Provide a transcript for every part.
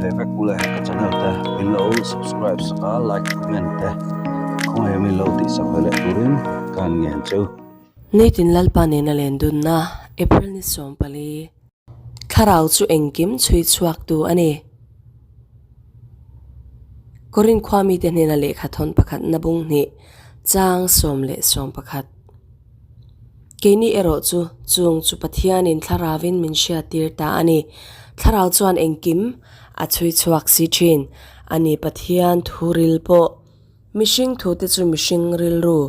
ve vek ule ka channel te min lo subscribe sak a like comment te khawngaih min lo tih sak ve leh turin ka han ngen cheu. Nitin Lalpa nena len dunna April ni 14. Thlarau chu engkim chhui chhuaktu a ni. Korin khua mite hnena lehkha thawn pakhat na bung hnih chang 11. Keini erawh chu chung chu Pathianin Thlarauvin min hriattir ta a ni. Thlarau chuan engkim a chhui chhuak si thin a ni Pathian thu ril pawh. Mihring thute chu mihring rilru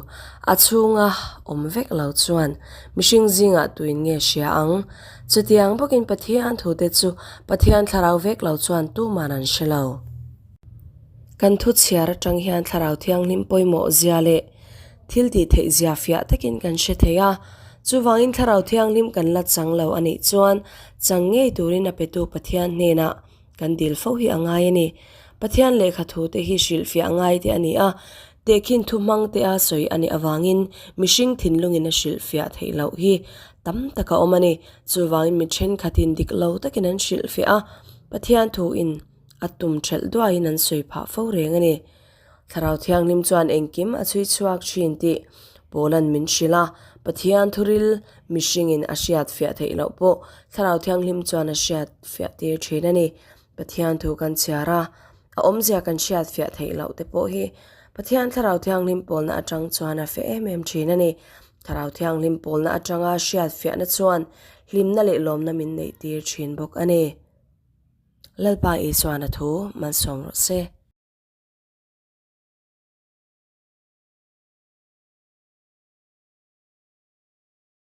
a chhunga awm vek lo chuan mihring zingah tuin nge hria ang? Chutiang bawkin Pathian thute chu Pathian Thlarau vek lo chuan tuman an hre lo. Kan thu chhiar atang hian Thlarau Thianghlim pawimawh zia leh thil tih theih zia fiah takin kan hre thei a. Chuvangin Thlarau Thianghlim kan la chang lo a nih chuan chang ngei turin a petu Pathian hnenah kan dil fo hi a ngai a ni. Pathian lehkha thu te hi hrilhfiah ngai te a ni a, tehkhin thu hmang te a sawi a nih avangin mihring thinlungin a hrilhfiah theih loh hi tam tak a awm a ni. Chuvangin mi thenkhatin dik lo takin an hrilhfiah a, Pathian thuin a tum thelh duaiin an sawi phah fo reng a ni. Thlarau Thianghlim chuan engkim a chhui chhuak thin tih Paula'n min hrilh a, Pathian thuril mihringin a hriat fiah theih loh pawh Thlarau Thianghlim chuan a hriat fiah tir thin a ni. Pathian thu kan chhiar a, a awmzia kan hriat fiah theih loh te pawh hi Pathian Thlarau Thianghlim pawlna atang chuan a fiah em em thin a ni. Thlarau Thianghlim pawlna atanga hriat fiahna chuan hlimna leh lawmna min neih tir thin bawk a ni. Lalpa Isuan a thu malsawm rawh se.